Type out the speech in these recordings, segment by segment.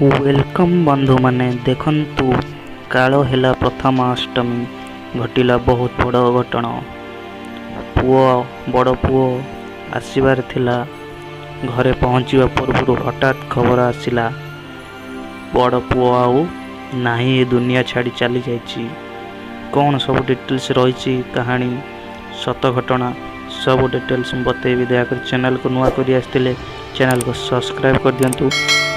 Welcome ବନ୍ଧୁମାନେ, ଦେଖନ୍ତୁ, କାଳ ହେଲା ପ୍ରଥମାଷ୍ଟମୀ, ଘଟିଲା ବହୁତ ବଡ଼ ଅଘଟଣ। ପୁଅ, ବଡ଼ ପୁଅ ଆସିବାର ଥିଲା। ଘରେ ପହଞ୍ଚିବା ପୂର୍ବରୁ ହଠାତ୍ ଖବର ଆସିଲା, ବଡ଼ ପୁଅ ଆଉ ନାହିଁ, ଏ ଦୁନିଆ ଛାଡ଼ି ଚାଲିଯାଇଛି। କ'ଣ ସବୁ ଡିଟେଲ୍ସ ରହିଛି କାହାଣୀ, ସତ ଘଟଣା, ସବୁ ଡିଟେଲ୍ସ ମୁଁ ବତେଇବି। ଦୟାକରି ଚ୍ୟାନେଲକୁ ନୂଆ କରି ଆସିଥିଲେ ଚ୍ୟାନେଲକୁ ସବସ୍କ୍ରାଇବ୍ କରିଦିଅନ୍ତୁ,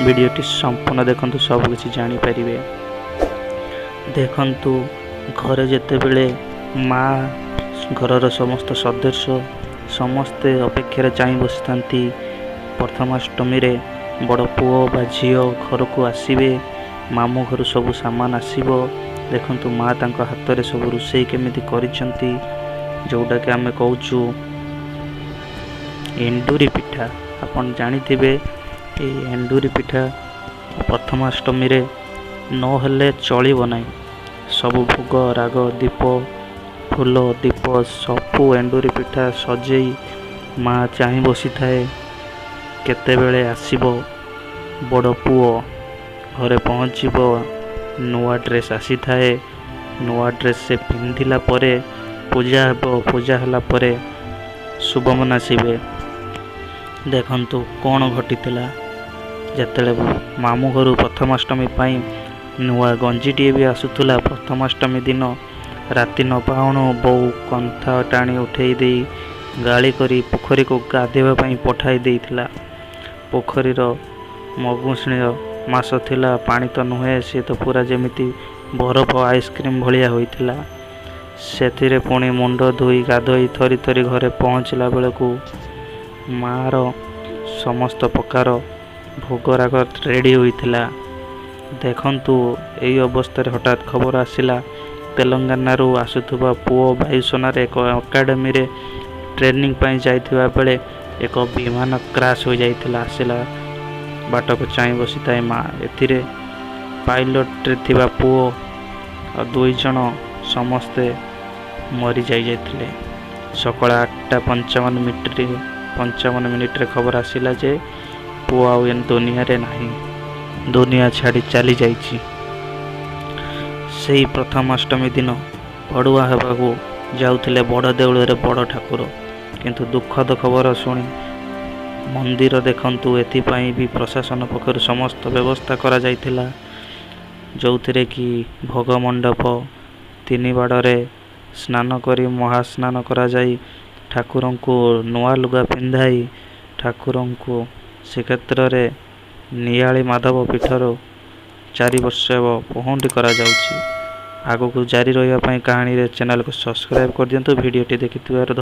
ଭିଡ଼ିଓଟି ସମ୍ପୂର୍ଣ୍ଣ ଦେଖନ୍ତୁ, ସବୁକିଛି ଜାଣିପାରିବେ। ଦେଖନ୍ତୁ, ଘରେ ଯେତେବେଳେ ମା, ଘରର ସମସ୍ତ ସଦସ୍ୟ ସମସ୍ତେ ଅପେକ୍ଷାରେ ଚାହିଁ ବସିଥାନ୍ତି, ପ୍ରଥମାଷ୍ଟମୀରେ ବଡ଼ ପୁଅ ବା ଝିଅ ଘରକୁ ଆସିବେ, ମାମୁଁ ଘରୁ ସବୁ ସାମାନ ଆସିବ। ଦେଖନ୍ତୁ, ମା ତାଙ୍କ ହାତରେ ସବୁ ରୋଷେଇ କେମିତି କରିଛନ୍ତି, ଯେଉଁଟାକି ଆମେ କହୁଛୁ ଏଣ୍ଡୁରି ପିଠା। ଆପଣ ଜାଣିଥିବେ, ଏଇ ଏଣ୍ଡୁରି ପିଠା ପ୍ରଥମାଷ୍ଟମୀରେ ନହେଲେ ଚଳିବ ନାହିଁ। ସବୁ ଭୋଗ ରାଗ, ଦୀପ, ଫୁଲ, ଦୀପ ସବୁ ଏଣ୍ଡୁରି ପିଠା ସଜେଇ ମା ଚାହିଁ ବସିଥାଏ, କେତେବେଳେ ଆସିବ ବଡ଼ ପୁଅ, ଘରେ ପହଞ୍ଚିବ। ନୂଆ ଡ୍ରେସ୍ ଆସିଥାଏ, ନୂଆ ଡ୍ରେସ୍ ସେ ପିନ୍ଧିଲା ପରେ ପୂଜା ହେବ, ପୂଜା ହେଲା ପରେ ଶୁଭ ମନାସିବେ। ଦେଖନ୍ତୁ କ'ଣ ଘଟିଥିଲା। ଯେତେବେଳେ ମାମୁଁ ଘରୁ ପ୍ରଥମାଷ୍ଟମୀ ପାଇଁ ନୂଆ ଗଞ୍ଜିଟିଏ ବି ଆସୁଥିଲା, ପ୍ରଥମାଷ୍ଟମୀ ଦିନ ରାତି ନ ପାହୁଣୁ ବୋଉ କନ୍ଥା ଟାଣି ଉଠେଇ ଦେଇ ଗାଳି କରି ପୋଖରୀକୁ ଗାଧୋଇବା ପାଇଁ ପଠାଇ ଦେଇଥିଲା। ପୋଖରୀର ମଗୁଶିଳ ମାସ ଥିଲା, ପାଣି ତ ନୁହେଁ, ସିଏ ତ ପୁରା ଯେମିତି ବରଫ ଆଇସ୍କ୍ରିମ୍ ଭଳିଆ ହୋଇଥିଲା। ସେଥିରେ ପୁଣି ମୁଣ୍ଡ ଧୋଇ ଗାଧୋଇ ଥରି ଥରି ଘରେ ପହଞ୍ଚିଲା ବେଳକୁ ମାଆର ସମସ୍ତ ପ୍ରକାର ଭୋଗରାଗ ରେଡ଼ି ହୋଇଥିଲା। ଦେଖନ୍ତୁ, ଏଇ ଅବସ୍ଥାରେ ହଠାତ୍ ଖବର ଆସିଲା, ତେଲେଙ୍ଗାନାରୁ ଆସୁଥିବା ପୁଅ ବାୟୁସେନାରେ ଏକ ଏକାଡେମୀରେ ଟ୍ରେନିଂ ପାଇଁ ଯାଇଥିବା ବେଳେ ଏକ ବିମାନ କ୍ରାସ୍ ହୋଇଯାଇଥିଲା। ଆସିଲା ବାଟକୁ ଚାହିଁ ବସିଥାଏ ମା। ଏଥିରେ ପାଇଲଟରେ ଥିବା ପୁଅ ଆଉ 2 ଜଣ ସମସ୍ତେ ମରିଯାଇ ଯାଇଥିଲେ। ସକାଳ 8ଟା 55 ମିନିଟ୍ରେ ଖବର ଆସିଲା ଯେ ପୁଅ ଆଉ ଏ ଦୁନିଆରେ ନାହିଁ, ଦୁନିଆ ଛାଡ଼ି ଚାଲି ଯାଇଛି। ସେଇ ପ୍ରଥମାଷ୍ଟମୀ ଦିନ ପଡ଼ୁଆ ହେବାକୁ ଯାଉଥିଲେ ବଡ଼ ଦେଉଳରେ ବଡ଼ ଠାକୁର, କିନ୍ତୁ ଦୁଃଖଦ ଖବର ଶୁଣି ମନ୍ଦିର, ଦେଖନ୍ତୁ, ଏଥିପାଇଁ ବି ପ୍ରଶାସନ ପକ୍ଷରୁ ସମସ୍ତ ବ୍ୟବସ୍ଥା କରାଯାଇଥିଲା, ଯେଉଁଥିରେ କି ଭୋଗ ମଣ୍ଡପ ତିନି ବାଡ଼ରେ ସ୍ନାନ କରି, ମହାସ୍ନାନ କରାଯାଇ, ଠାକୁରଙ୍କୁ ନୂଆ ଲୁଗା ପିନ୍ଧାଇ, ଠାକୁରଙ୍କୁ ଶ୍ରୀକ୍ଷେତ୍ରରେ ନିଆଳି ମାଧବ ପୀଠରୁ 4 ବର୍ଷ ହେବ ପହଣ୍ଡି କରାଯାଉଛି। ଆଗକୁ ଜାରି ରହିବା ପାଇଁ କାହାଣୀରେ ଚ୍ୟାନେଲକୁ ସବସ୍କ୍ରାଇବ୍ କରିଦିଅନ୍ତୁ। ଭିଡ଼ିଓଟି ଦେଖିଥିବାରୁ